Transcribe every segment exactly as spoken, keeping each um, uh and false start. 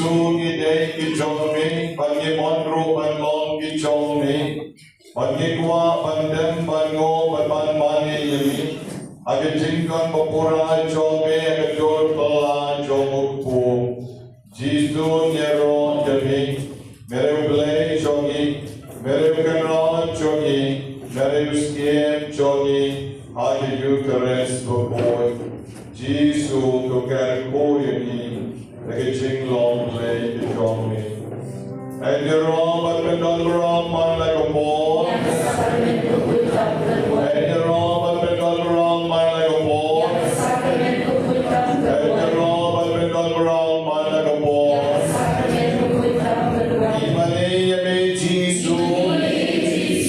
Ngi dei ki jong me, bad ngi mon ruh ban long ki jong me. Bad ngi kwah ban dem, ban ngoh, bad ban mane ïa me. Ha ka jingkyrkhu ba pura jong me, ha ka dur phylla jong u kpu. Jisu, ngi ïaroh ïa me. Me dei u Blei jong ngi. Me dei u Kynrad jong ngi. Me dei u Syiem jong ngi. Ha ka Eukharist bakhuid. Jisu, to kyrkhu ïa ngi. Like a jinglong Blei ka jong me. Hynrei ïaroh ban pyndonkam man la ka por. Hynrei ïaroh ban pyndonkam man la ka por. Hynrei ïaroh ban pyndonkam man la ka por. Ngi mane ïa me Jisu.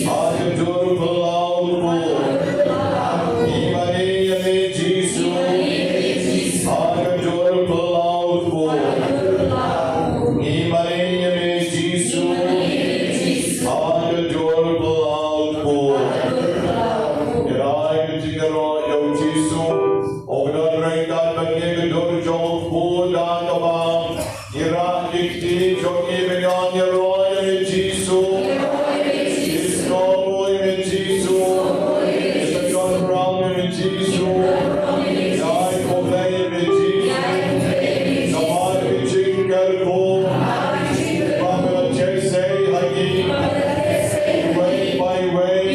Ha ka dur phylla u kpu. Ngi mane ïa me Jisu. Ha ka dur phylla u kpu. Ngi mane ïa me Jisu. Ha ka dur phylla u kpu. Ngi rai ka jingïaroh ïa u Jisu. U ba don ryngkat bad ngi ha ka dur jong u kpu da kaba ngi rah ki kti jong ngi ban ïaroh ïa me Jisu. Jisu, ïa me Jisu. Ïa me Jisu. Ïa me Jisu. Namar ka jingkyrkhu ba me la jai sei ha ngi. Iwei pa iwei.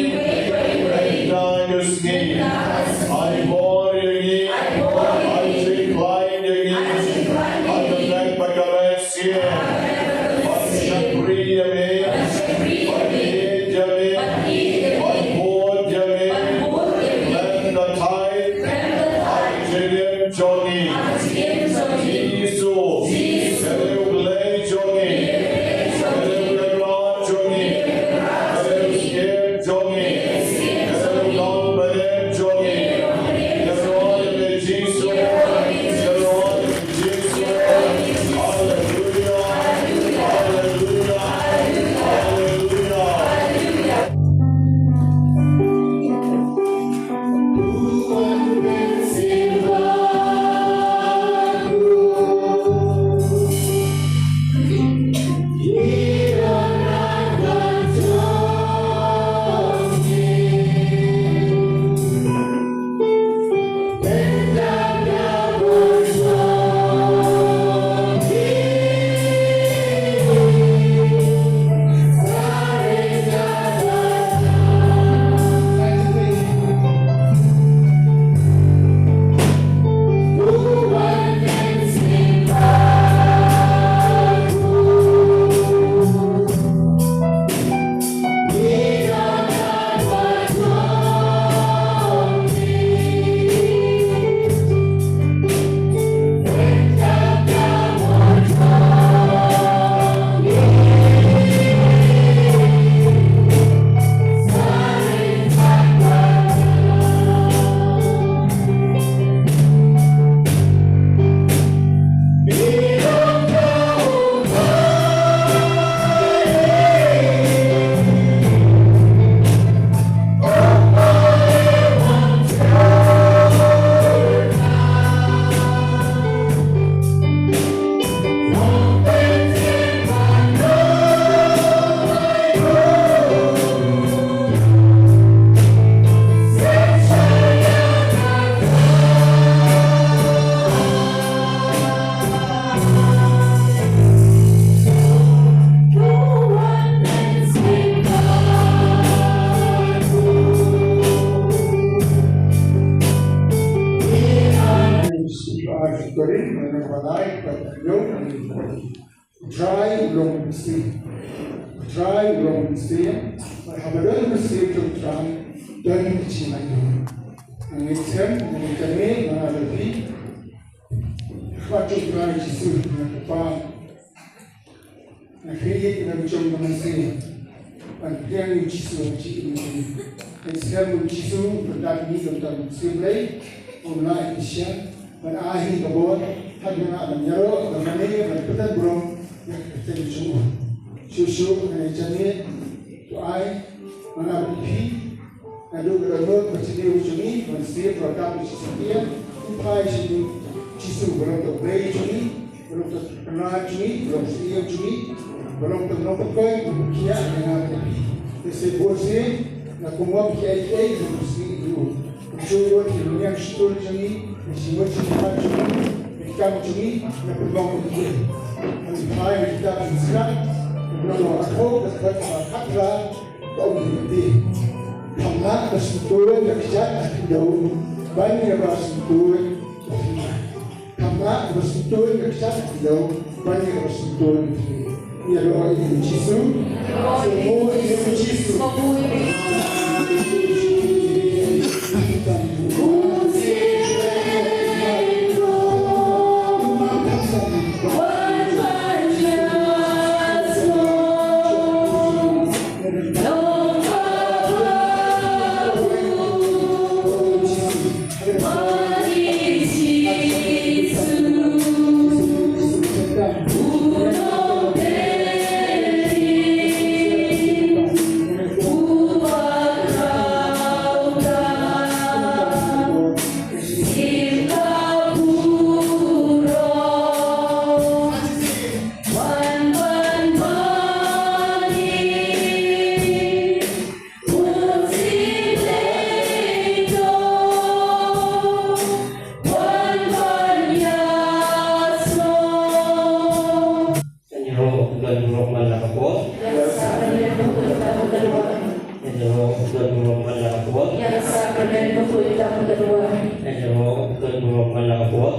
Ynda ka sngi. Ai bor ïa ngi. Ai jingkhlaiñ ïa ngi. Ai jingkhlaiñ ïa ngi. Ban shakri ïa me, ban ïeit ïa me, ban bud ïa me, lem da thait ha ka jingim jong ngi. Jisu, me dei u Blei jong ngi, me dei u Kynrad jong ngi, me dei u Syiem jong ngi, me dei u Nongpynim jong ngi. Ïaroh ïa me Jisu, ïaroh ïa me Jisu. Haleluya, haleluya, haleluya. Trai u long u Mynsiem. Trai u long u Mynsiem. Bad haba don u Mynsiem jong u Trai, don ka jinglait. Ngi sngewthuh, ngi kane, ngi la ïohi. Khmat jong u Trai Jisu, ngi kyrpad. Ngi khie ïa ka jong ka Mynsiem. Ban pdiang ïa u Jisu ha ka jingim jong ngi. Ngi sngewthuh u Jisu, u pyndap ïa ngi kum u Mynsiem Blei. Um lah ïa ngi shisha. Ban ai hi ka bor, haba nga ban ïaroh, ban mane, ban pyndap burom ïa ka kyrteng jong u. Shuh shuh, nga ïa jingmut, to ai, nga ïa phi, naduh ka dohnud, ban jingïaroh jong ngi, ban sngewthuh ïa ka Jisu Khrist, um phai sha ngi, Jisu, ban long u Blei jong ngi, Ba long ka kyrpad jong ngi, ba long ka sngewthuh jong ngi, ba long ka nongpynkoit, ba long ka khiah na nga bad phi. Te sngewbha sngewbha, nga kum u nongpynkoit, ba long ka sngewthuh jong ngi. Kumjuh ruh ïa ka longïing shatul jong ngi, ïa ka jingmut jingpyrkhat jong ngi, ïa ka kam jong ngi, nga pynlong ïa phi. Ngan phai ïa ka kitab jingstad, ngan long ha ka khaw, ka dkhot kaba khatphra, ka ong kumne. Kham lah ba syntur ka kjat ha khyndew ban ïa ba syntur ka khynnah. Kham lah ba syntur ka kjat ha khyndew ban ïa ba syntur ka khynnah. Ïaroh ïa u Jisu. Sngewbha ïa u Jisu. Ïaroh ïa u Blei, u Blei man la ka por. Ïaroh ïa u Blei, u Blei man la ka por. Ïaroh ïa u Blei, u Blei man la ka por.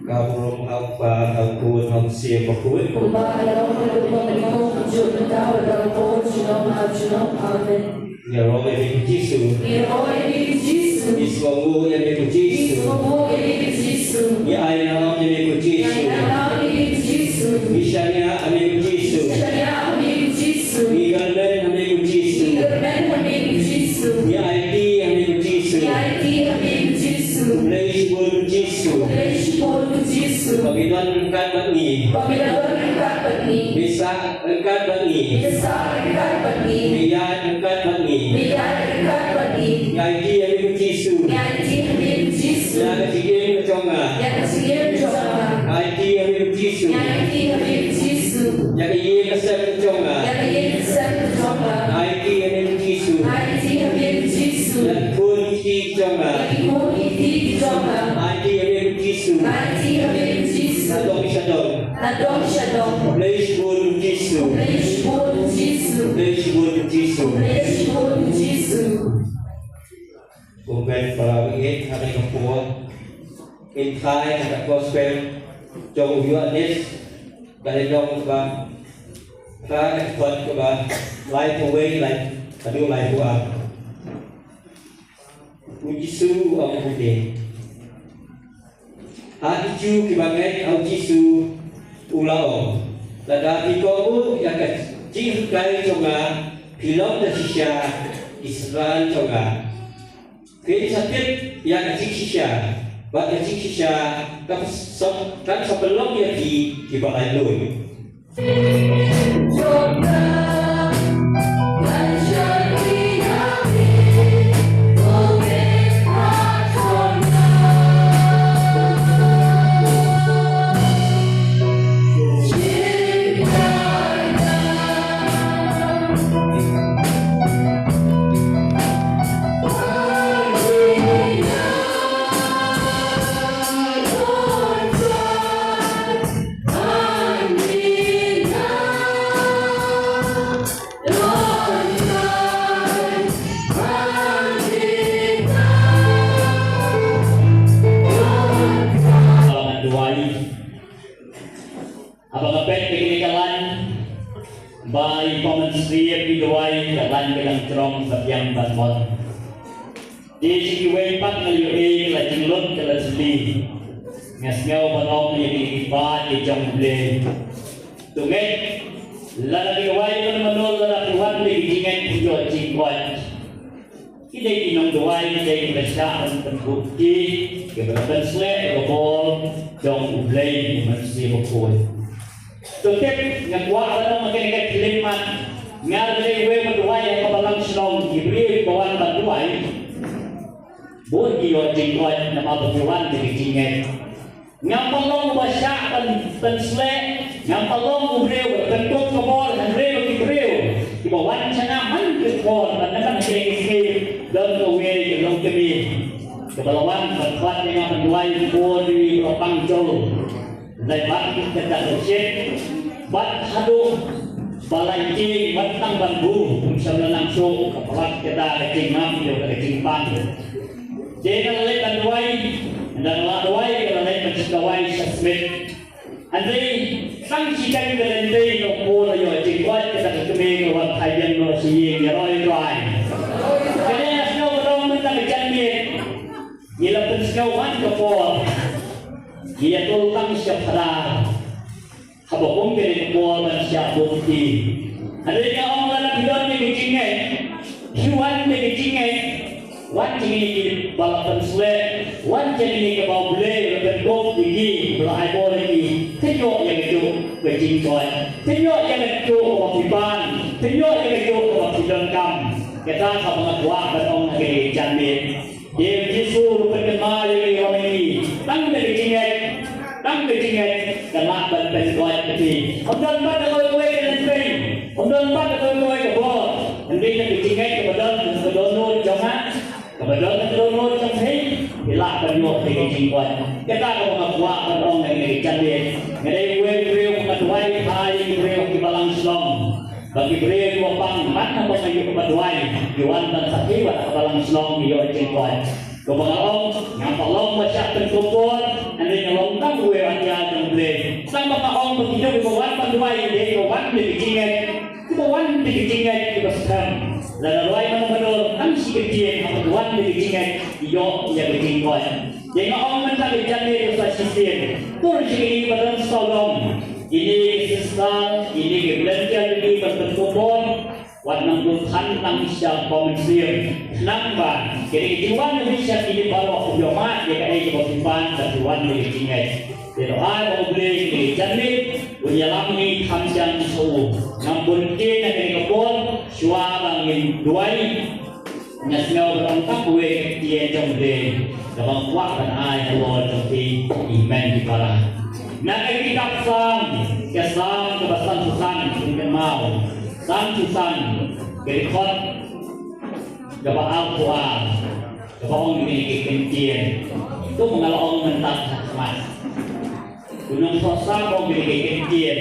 Ka burom ha u Kpa, ha u Khun, ha u Mynsiem Bakhuid. Kumba ka long ha u lyngkot, kumjuh mynta, bad baroh por, junom ha junom. Amen. Ngi ïaroh ïa me ko Jisu. Ngi ïaroh ïa me ko Jisu. Ngi sngewbha ïa me ko Jisu. Ngi sngewbha ïa me ko Jisu. Ngi ai nalor ïa me ko Jisu. Ngi ai nalor ïa me ko Jisu. Ngi shaniah ha me ko Jisu. Ngi shaniah ha me ko Jisu. Ngi kyrmen ha me ko Jisu. Ngi kyrmen ha me ko Jisu. Ngi aiti ha me ko Jisu. Ngi aiti ha me ko Jisu. Khublei shibun ko Jisu. Khublei shibun ko Jisu. Ba me don ryngkat bad ngi. Ba me don ryngkat bad ngi. Me sah ryngkat bad ngi. Me sah ryngkat bad ngi. Me ïaid ryngkat bad ngi. Me ïaid ryngkat bad ngi. Ngi aiti ha me ko Jisu. Ngi aiti ha me ko Jisu. Ïa ka jingim ka jong nga. Ïa ka jingim ka jong nga. Ngi aiti ha me ko Jisu. Ngi aiti ha me ko Jisu. Ïa ka ïing ka sem ka jong nga. Ïa ka ïing ka sem ka jong nga. Ngi aiti ha me ko Jisu. Ngi aiti ha me ko Jisu. Ïa ki khun ki kti ki jong nga. Ïa ki khun ki kti ki jong nga. Ngi aiti ha me ko Jisu. Ngi aiti ha me ko Jisu. Nadong sha dong. Nadong sha dong. Khublei shibun Jisu. Khublei shibun Jisu. Khublei shibun Jisu. Khublei shibun Jisu. Kumba para bangeit ha kane ka por. Kin phai na ka gospel jong u Ïoannis. Ka lynnong kaba phra, ka dkhot kaba laiphew wei, lai, haduh laiphew ar. U Jisu u ong kumne. Ha ki Jiw kiba ngeit ha u Jisu u la ong, lada phi kohnguh ïa ka jinghikai jong nga, phi long da shisha ki synran jong nga. Phin sa tip ïa ka jingshisha, bad ka jingshisha kan sa, kan sa pynlong ïa phi kiba laitluid. Haba nga peit ïa kane ka lain ba i Mynsiem i duwai, ka lain ka dang jrong ba biang ban mon. Te sha kiwei pat nga ïohi ka la jinglut ka la jli. Nga sngew ban ong ïa kine ki paid ki jong U Blei. To ngeit, lada ki duwai mano mano, lada ki wan da ki jingngeit, ki ïoh jingkoit. Ki dei ki nongduwai, ki dei kiba shah ban pynbukti, kiba la pynsleh ïa ka bor jong U Blei U Mynsiem Bakhuid. To tip, nga kwah ban ong ha kane ka khyllipmat, nga la dei uwei uba duwai ha ka balang shnong, ki briew kiba wan ban duwai. Bun ki ïoh jingkoit namar ba ki wan da ka jingngeit. Ngam pat long uba shah ban pynsleh, ngam pat long u briew ban pynkup ka bor, hynrei ba ki briew kiba wan shana man ki por, ban naman ki ki don kawei ka long kmie kaba la wan ban pat ïa nga ban duwai por ri ba pang jol. Lai bat kita ka shit bat haduh ba la jing wat tang ban bu kum sam la nang suk ka palat kita ka jingam ïa ka jingpang. Te ka la leit ban duwai, ynda ka la duwai ka la leit ban duwai sha Smith. Hynrei tang shi kan ka leit dei no ko la ïoh jingkoit kata ka kmie ka wan thaibiang no shi ïing ïa roi roi. Ka dei na snow ka dong mynta ka janmiet. Ngi la pynsngew wan ka por. Ngi ïatul tang sha phadar. Haba kum ka dei ka por ban shah bukti. Hynrei nga ong lada phi don ïa ka jingngeit, phi wan ïa ka jingngeit, wan jingngeit ki ba la pynsleh, wan jingngeit ki ba U Blei la pynkup ïa ki, ba la ai bor ïa ki, phin ïoh ïa kajuh ka jingkoit, phin ïoh ïa kajuh kaba phi pan, phin ïoh ïa kajuh kaba phi donkam. Kata kaba nga kwah ban ong ha kane ka janmiet. Dei u Jisu ruh u pynkynmaw ïa ngi, ong ïa ngi, tang da ka jingngeit, tang da ka jingngeit ka lah ban pynkoit ïa phi. Ym don pat da kawei kawei ka lynti, ym don pat da kawei kawei ka bor. Hynrei da ka jingngeit kaba don ha ka dohnud jong nga, kaba don ha ka dohnud jong phi, phi lah ban ïoh da ka jingkoit. Kata kaba nga kwah ban ong ïa ngi ka janmiet. Nga dei uwei u briew ba nga duwai ïa ki briew ha ki balang shnong. Ba ki briew kiba pang man haba nga ïoh ba duwai, ki wan ban sakhi bad ha ka balang shnong ki ïoh jingkoit. Kaba nga ong, ngam pat long ba shah pynkup bor, hynrei nga long tang uwei u hajar jong U Blei. Tang ba nga ong ba ki dei kiba wan ban duwai, dei kiba wan da ka jingngeit, kiba wan da ka jingngeit kiba skhem. Lada duwai man ba dor, tang shi kyntien, haba ki wan da ka jingngeit, ki ïoh ïa ka jingkoit. Dei nga ong mynta ka janmiet ka sa shisien. Tur sha kine kiba don sawdong. Kine ki sister, kine ki volunteer kine kiba pynkup bor. Wat nang pynphan tang sha ka mynsiem. Khnang ba kine ki jingwan jong phi sha kine baroh ki ïohmad ïa kaei kaba phi pan bad ki wan ïa ka jingngeit. Te to ai ba U Blei kine ki janmiet un ïalam ïa ngi kham sha u. Ngam bun ktien na kane ka por shuwa ba ngin duwai. Nga sngew ba long tang kawei ka ktien jong U Blei kaba nga kwah ban ai halor jong phi. Amen ki para. Na ka kitab Salm, ka Salm kaba sanphew san, phin kynmaw. Sanphew san, ka dkhot kaba arphew ar, kaba ong kine ki ktien. To nga la ong mynta ha khmat. U nongthoh Salm ong kine ki ktien.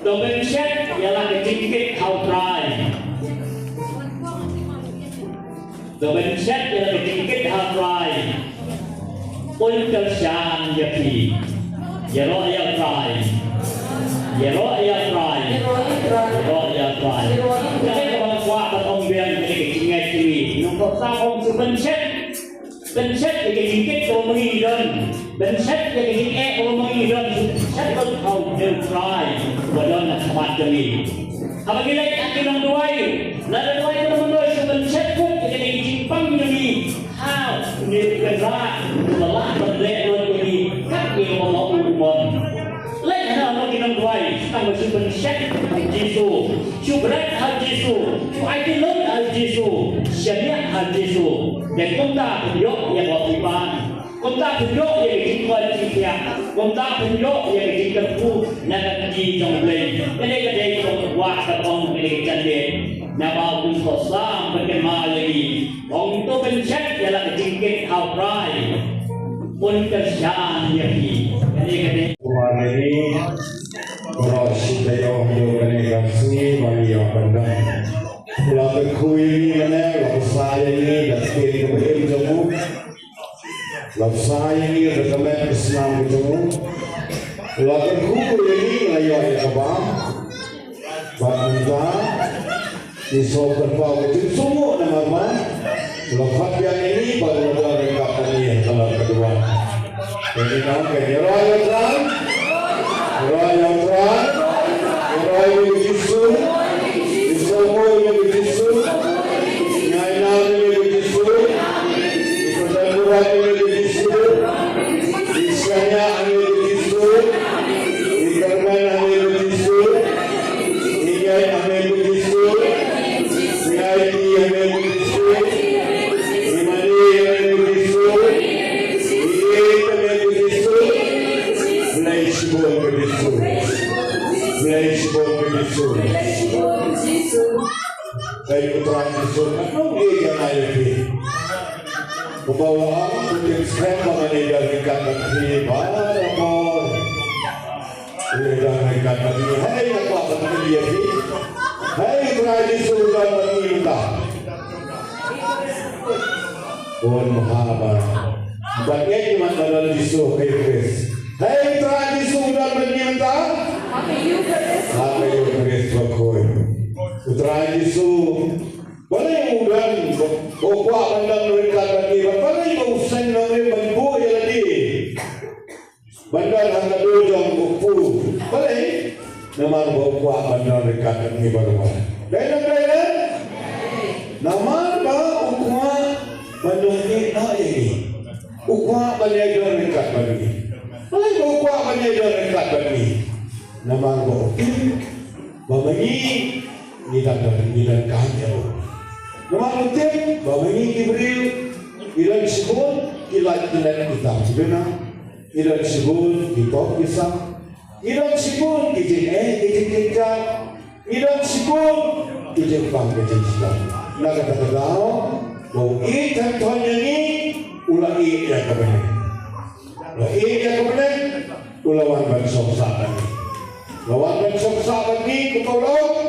To pynshet ïa la ka jingkit ha U Trai. To pynshet ïa la ka jingkit ha U Trai. Un kyrshan ïa phi. Ïaroh ïa U Trai. Ïaroh ïa U Trai. Ïaroh ïa U Trai. Kane kaba nga kwah ban ong biang kane ka jingngeit jong ngi. Nongthoh Salm ong to pynshet. Pynshet ïa ka jingkit kaba ma ngi ngi don. Pynshet ïa ka jingeh kaba ma ngi ngi don. Pynshet lut ha U Trai uba don ha khmat jong ngi. Haba ngi leit ha ki nongduwai, lada duwai ka dei ban pynshet lut ïa ka jingpang jong ngi ha une u Kynrad uba lah ban leh lut ïa ngi kat ïa kaba ma u u mon. Leit hana ha ki nongduwai, tang ba shu pynshet ha U Jisu, shu bret ha U Jisu, shu aiti lut ha U Jisu, shaniah ha U Jisu. Te kumta phin ïoh ïa ka jingpang, kumta phin ïoh ïa ka jingkoit jingkhiah, kumta phin ïoh ïa ka jingkyrkhu na ka kti jong U Blei. Kane ka dei kaba nga kwah ban ong kane ka janmiet. Naba u nongthoh Salm u pynkynmaw ïa ngi. Ong to pynshet ïa la ka jingkit ha U Trai. Un kyrshan ïa phi. Kane ka dei. Wan ïa ngi baroh shi taïew ha kane ka sngi ba ngi ïoh ban don. La kyrkhu ïa ngi mynne, la bsa ïa ngi da ka ktien kaba im jong u. La bsa ïa ngi da ka met ka snam ka jong u. La kyrkhu ïa ngi, la ïoh ïa ka bam. Bad mynta ngi sngewkyrpad ka jingsngewnguh namar ba la khot ïa ngi bad la don ryngkat ïa ngi ha ka lad ka duwan. Te ngi ong, ïaroh ïa U Trai, ïaroh ïa U Trai, ïaroh ïa U Jisu, ngi sngewkyrpad ïa U Jisu, ngi ainam ïa U Jisu, ngi kyrmen burom ïa U Jisu, ngi shaniah ïa U Jisu, ngi kyrmen ïa U Jisu. Ngi ïeit ha me ko Jisu. Ngi aiti ha me ko Jisu. Ngi mane ha me ko Jisu. Ngi Shibun ka Jisu. Blei shibun ka Jisu. Blei U Trai Jisu. Ka nong ïa nga ïa phi. Kumba u la ong, u tip skhem ba ngan ïa don ryngkat bad phi baroh por. Ïa don ryngkat bad phi. Hei, nga kwah ban kylli ïa phi. Hei, U Trai Jisu u don bad ngi mynta. Bun mahaba. Ban ngeit ïa man ba don Jisu ha ka ïing Khrist. Hei, U Trai Jisu u don bad ngi mynta. Ha ka ïing Khrist bakhuid. U Trai Jisu, balei u don, u kwah ban don ryngkat bad ngi, balei ba u seng nongrim ban buh ïa lade ban don ha ka dur jong u kpu. Balei? Namar ba u kwah ban don ryngkat bad ngi baroh. Dei ne ym dei ne? Namar ba u kwah ban ïohi noh ïa ngi. U kwah ban ïa don ryngkat bad ngi. Balei ba u kwah ban ïa don ryngkat bad ngi? Namar ba u tip ba ma ngi ngi dang don, ngi donkam ïa u. Namar u tip ba ma ngi ki briew ngi don shibun ki lait ki let, ki tam ki bynta. Ngi don shibun ki pop ki sam. Ngi don shibun ki jingeh ki jingkynjah. Ngi don shibun ki jingpang ki jingshitom. Na kata ka daw, ba u ïeit tang thon ïa ngi, u la ïeit ïa ka bneng. U la ïeit ïa ka bneng, u la wan ban shong sah bad ngi. U la wan ban shong sah bad ngi, kumba u la ong.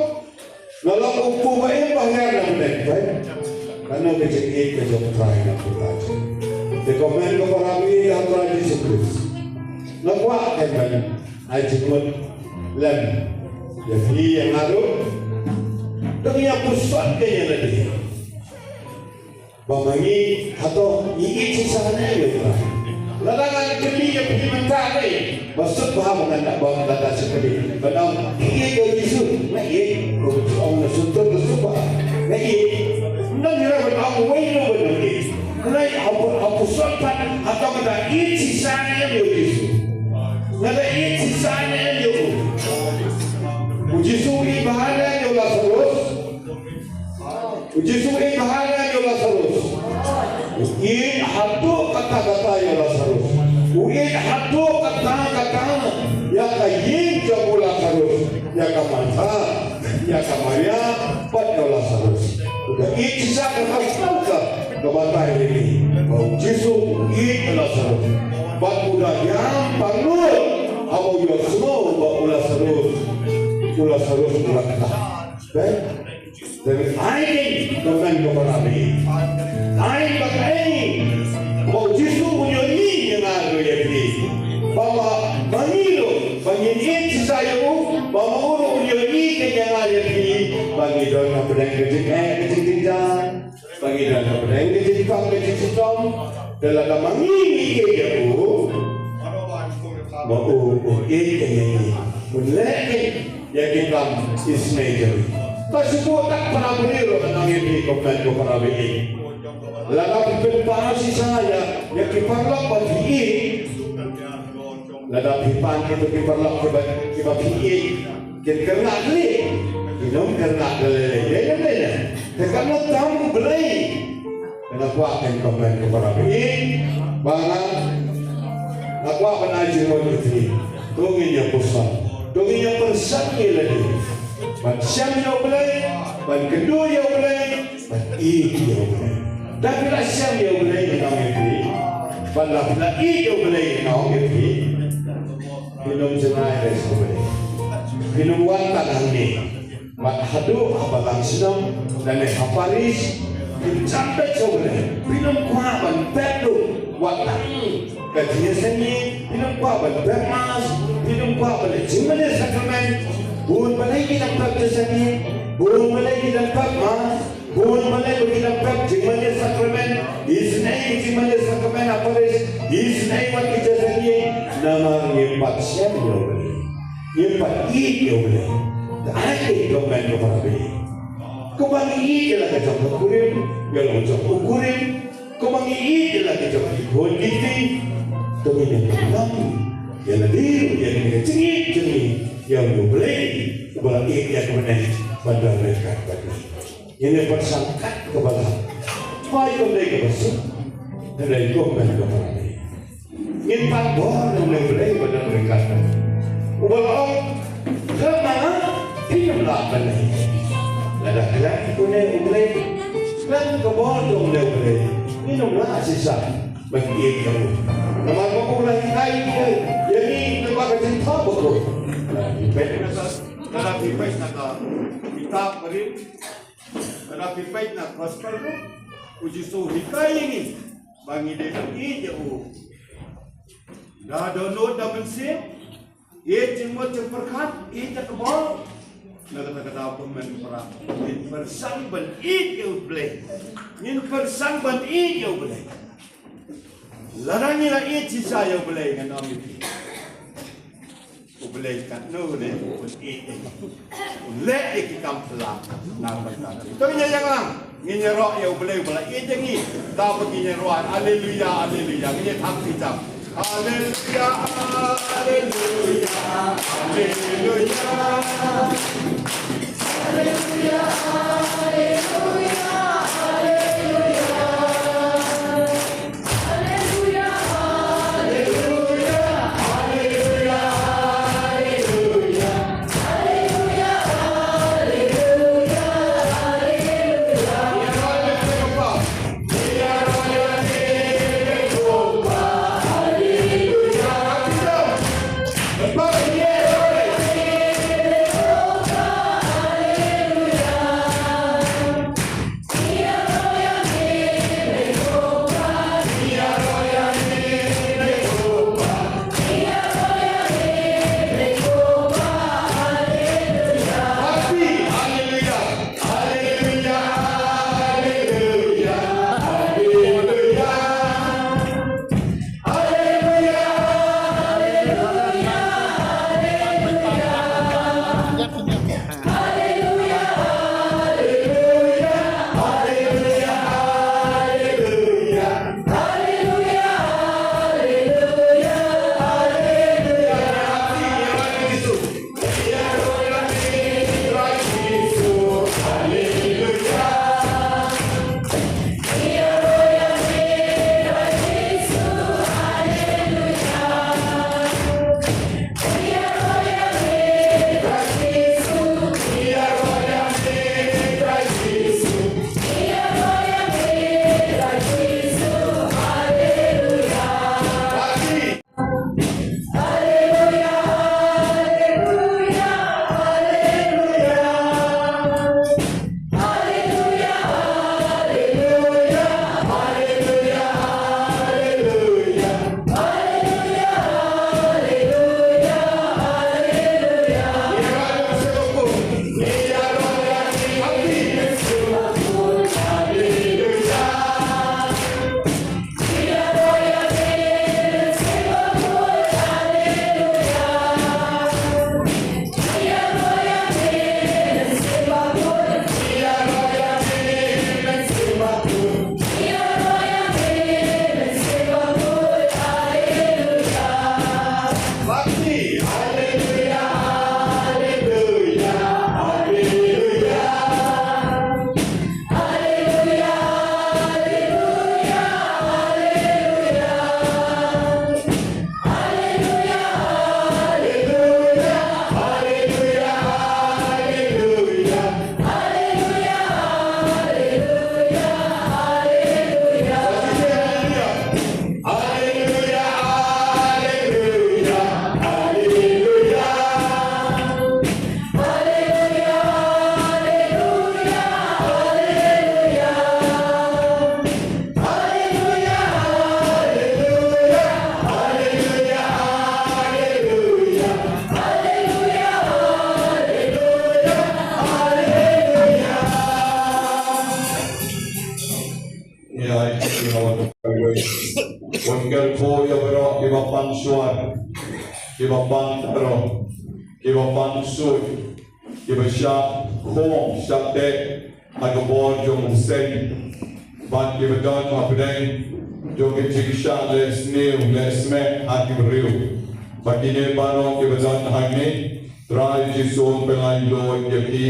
Nga long u kpu ba im ba hiar na bneng, peit. Kano ka jingïeit ka jong U Trai na ka bynta jong. Te kmen ko para baieit ha U Trai Jisu Khrist. Nga kwah ban ai jingmut lem ïa phi ïa nga ruh. To ngin ïa puson kein ïa lade. Ba ma ngi hato ngi ïeit shisha ne em ïa U Trai. Lada ngan kylli ïa phi mynta ne, ba suk bha ba ngan da, ba ngan da suk kylli. Ba dang phi ïeit ïa U Jisu, nga ïeit. Ko ong na suk, to suk bha, nga ïeit. Ngan ïa ba dang wei lo ba dang ïeit. Nga ïeit, hapu, hapu sot pat, hato nga da ïeit shisha ne em ïa U Jisu. Nga da ïeit shisha ne em ïa U. U Jisu u ïeit bha ne em ïa u Lasarus. U Jisu u ïeit bha ne em ïa u Lasarus. U ïeit haduh katta katta ïa u Lasarus. U ïeit haduh katta katta ïa ka ïing jong u Lasarus, ïa ka Martha, ïa ka Maria, bad ïa u Lasarus. U da ïeit shisha, ka kata ka batai ïa ngi ba u Jisu u ïeit ïa u Lasarus. Bad u da ïam pangnud haba u ïohsngew ba u Lasarus, u Lasarus u la kynthah. Peit? Te ai keiñ, kmen ko para baieit. Ai ba kaei ba u Jisu un ïohi ïa nga ruh ïa phi. Ba ma, ma ngi ruh ba ngin ïeit shisha ïa u, ba ma u ruh un ïohi keiñ ïa nga ïa phi. Ba ngi don ha pdeng ka jingeh ka jingkynjah, ba ngi don ha pdeng ka jingpang ka jingshitom. Te lada ma ngi ngi ïeit ïa u, ma u un ïeit keiñ ïa ngi. Un leh keiñ ïa ki kam isynei jong ngi. Te shu buh tak para briew ruh, ngan ong ïa phi, ko kmen ko para baieit. Lada phi pynpaw shisha ïa, ïa ki paralok ba phi ïeit. Lada phi pan kito ki paralok kiba, kiba phi ïeit, kin kyrngah khlieh. Kin ym kyrngah da lei lei, lei lei lei. Te katno tam U Blei. Nga kwah ban kmen ko para baieit ba nga, nga kwah ban ai jingmut ïa phi. To ngin ïa puson, to ngin ïa pyrshang ïa lade ban shem ïa U Blei, ban kynduh ïa U Blei, ban ïeit ïa U Blei. Da phi la shem ïa U Blei, nga ong ïa phi, ban, da phi la ïeit ïa U Blei, nga ong ïa phi, phin ym jngai re sha U Blei. Phin ym wan tang hangne. Bad haduh ha balang shnong lane ha parish, phin jan beit sha U Blei. Phin ym kwah ban pep ruh wat tang ka jingïaseng ïing, phin ym kwah ban pep mass, phin ym kwah ban leh jingmane sakramen. Bun balei ki dang pep jingïaseng ïing, bun balei ki dang pep mass, bun balei ba ki dang pep jingmane sakramen. Isynei ki jingmane sakramen ha parish, isynei wat ki jingïaseng ïing. Namar ngim pat shem ïa U Blei. Ngim pat ïeit ïa U Blei. Te ai keiñ, ko kmen ko para baieit. Kumba ngi ïeit ïa la ka jong ka kurim, ïa la ka jong u kurim. Kumba ngi ïeit ïa la ka jong ki khun ki kti. To ngin ïa pynlong ïa lade ruh ïa kane ka jingïeit jong ngi ïa U Blei uba la ïeit ïa ka bneng ban don ryngkat bad ngi. Ngin ïa pyrshang kat kaba lah. Bai kam dei kaba suk. Hynrei ko kmen ko para baieit, ngin pan bor na U Blei ba don ryngkat bad ngi. Uba la ong, khlem ma nga phin ym lah ban leh. Lada khlem une U Blei, khlem ka bor jong une U Blei, ngin ym lah shisha ban ïeit ïa u. Namar ba u la hikai ïa ngi lyngba ka jingthoh bakhuid. Lada phi peit na ka, lada phi peit na ka kitab Korinth, lada phi peit na Gospel ruh, U Jisu u hikai ïa ngi ba ngi dei ban ïeit ïa u. Da dohnud da mynsiem, ïeit jingmut jingpyrkhat, ïeit ïa ka bor. Na kata ka daw kumne para, ngin pyrshang ban ïeit ïa U Blei. Ngin pyrshang ban ïeit ïa U Blei. Lada ngi la ïeit shisha ïa U Blei ngan ong ïa phi, U Blei katno ne un ïeit ïa ngi. Un leh ïa ki kam phylla na ka bynta jong ngi. To ngin ïa ïalang, ngin ïaroh ïa U Blei uba la ïeit ïa ngi. Da ba ngin ïaroh. Haleluya, haleluya. Ngin ïa thap ki jam. Haleluya, haleluya, haleluya. Haleluya, haleluya, haleluya. Ïa, ïa, ïa, wan kyrkhu ïa baroh kiba pan shuwa, kiba pan baroh, kiba pan shuwa, kiba shah khong shah teh ha ka bor jong u seng, bad kiba don hapdeng jong ka jingshah leh sniew leh smet ha ki briew. Bad kine baroh kiba don hangne, Trai Jisu un pynlait lut ïa ki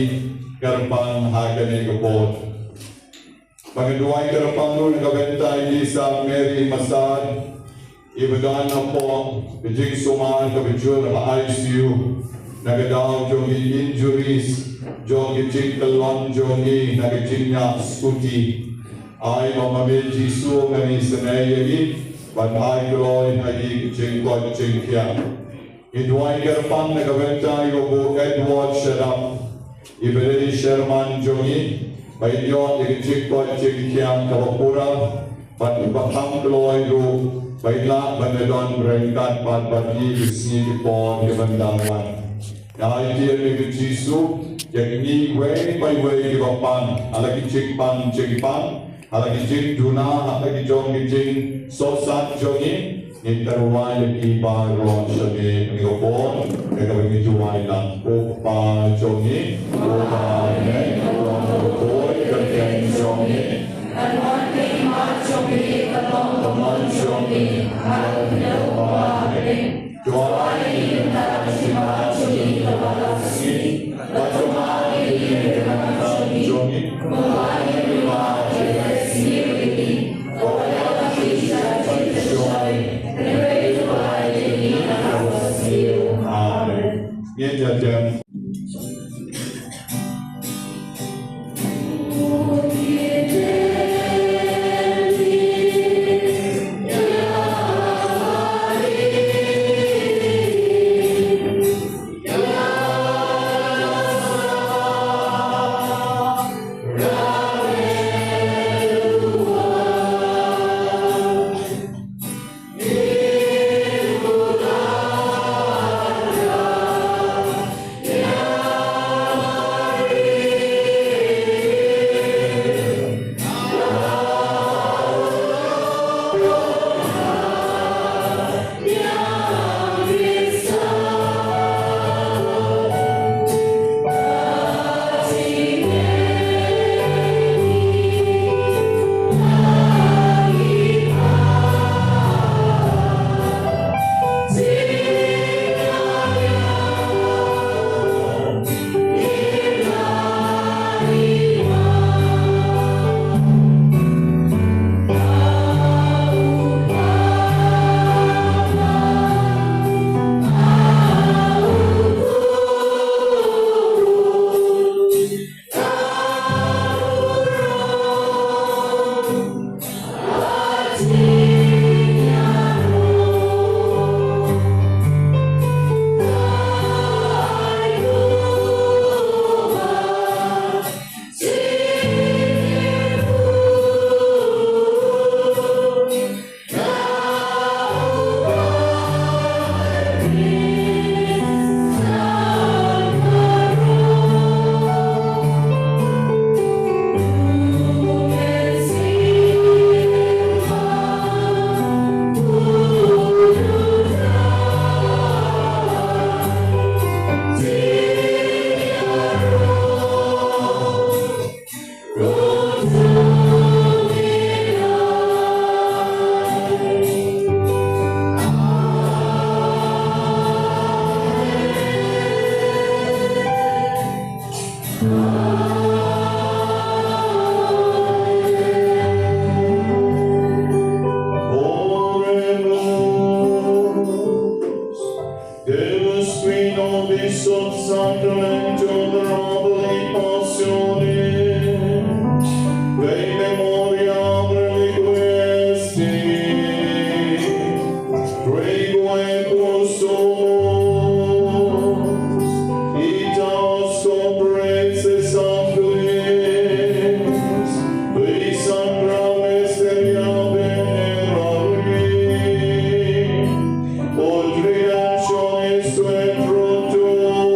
kyrpang ha kane ka bor. Ba ngi duwai kyrpang ruh na ka bynta i Lisa Mary Masar, Iba don hapoh ka jingsumar kaba jur ha I C U na ka daw jong ki injuries jong ki jingkyllon jong ki na ka jingïaid scooty. Ai ba ma me Jisu ngan isynei ïa ki bad ai kloi ha ki jingkoit jingkhiah. Ngi duwai kyrpang na ka bynta ïa u Edward Shadap, iba dei i chairman jong ngi, ba in ïoh ïa ka jingkoit jingkhiah kaba pura bad ba kham kloi ruh, ba in lah ban ïadon ryngkat bad bad ngi ki sngi ki por kiban dang wan. Nga ai kti ïa me ko Jisu ïa ngi wei pa wei kiba pang ha la ki jingpang jingpang, ha la ki jingduna, ha la ki jong ki jingsohsat jong ngi. Ngi tyrwa ïa ki baroh sha me ha kane ka por, ha kaba ngi duwai lang. Ko Kpa jong ngi, ko ba ha bneng, ko Kpa jong ngi, ka kyrteng jong ngi. Kan wan ka hima jong ngi, kan long ka mon jong ngi ha ka khyndew kumba ha bneng. To ai ïa ngi mynta ka jingim jong ngi kaba la ka sngi. Bad to ai ïa ngi ka jingim jong ngi. Amen. Ngin ïa jan. Oremus. Deus qui nobis sub sacramentum operabili passionis, Dei memoria reliquisti, requiem postumus, ita os copres et sanctis, qui sacra mysteria veneravi, ut redemptionis tuae fructum,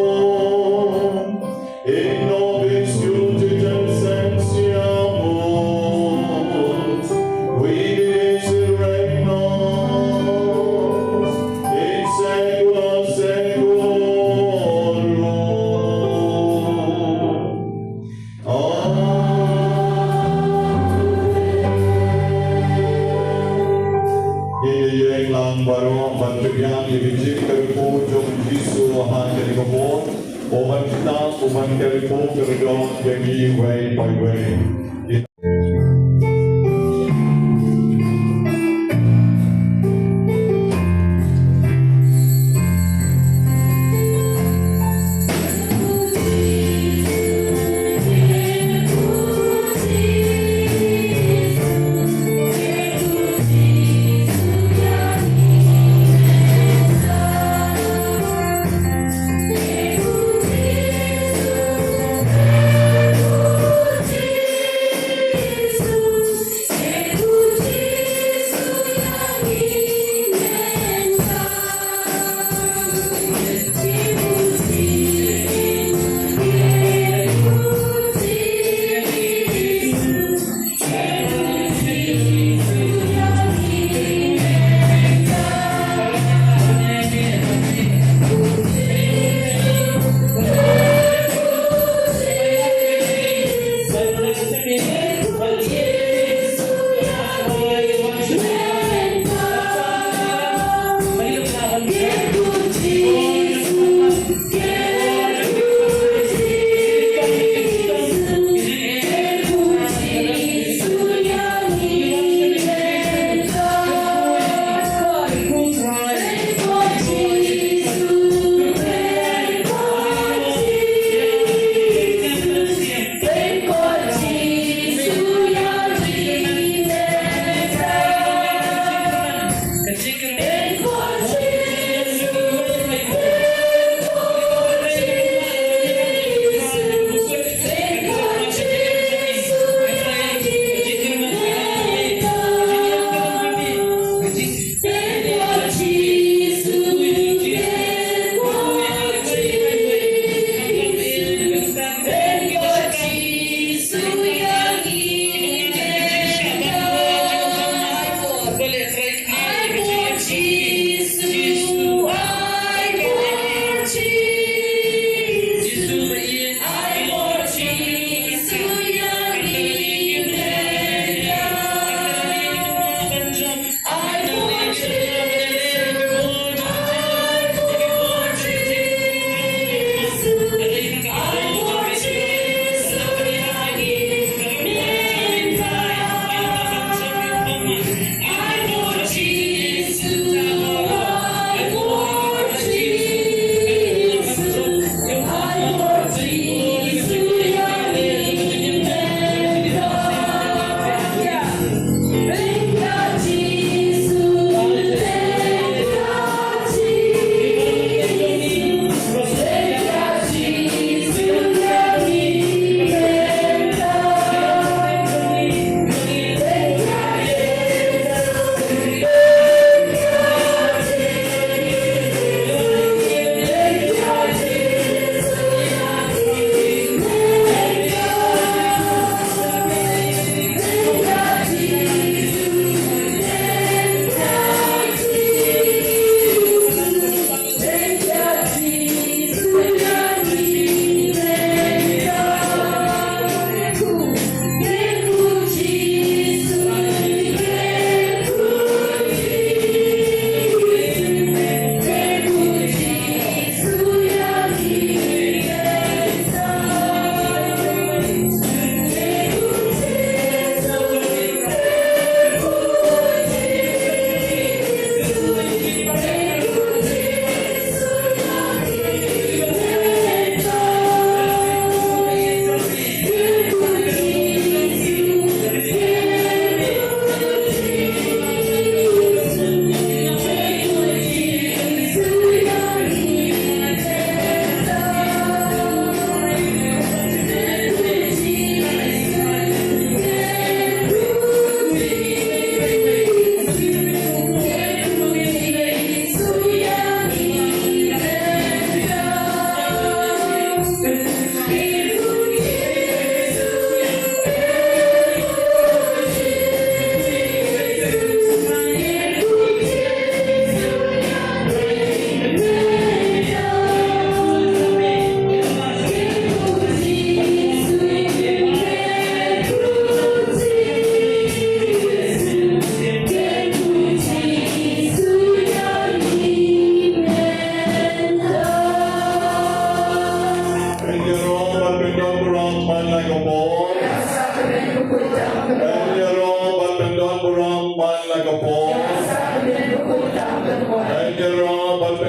in nobis iuditem sentiamus, qui vivis et regnas in saecula saeculorum. Amen. Ïa ïeng lang baroh ban pdiang ïa ka jingkyrkhu jong u Jisu ha kane ka por. Ko ban kita, ko ban kyrkhu kyrdoh ïa ngi wei pa wei.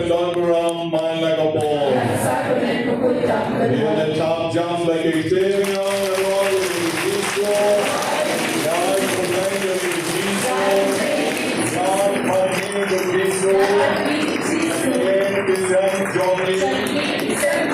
Don Ram man la ka bor. Ïa la chap jam la ki ktien, ïa la roi ïa ki Jisu. Ïa la pynlong ïa ki Jisu. Ïa la pynlong ïa ki Jisu. Ïa ki sem jong ngi.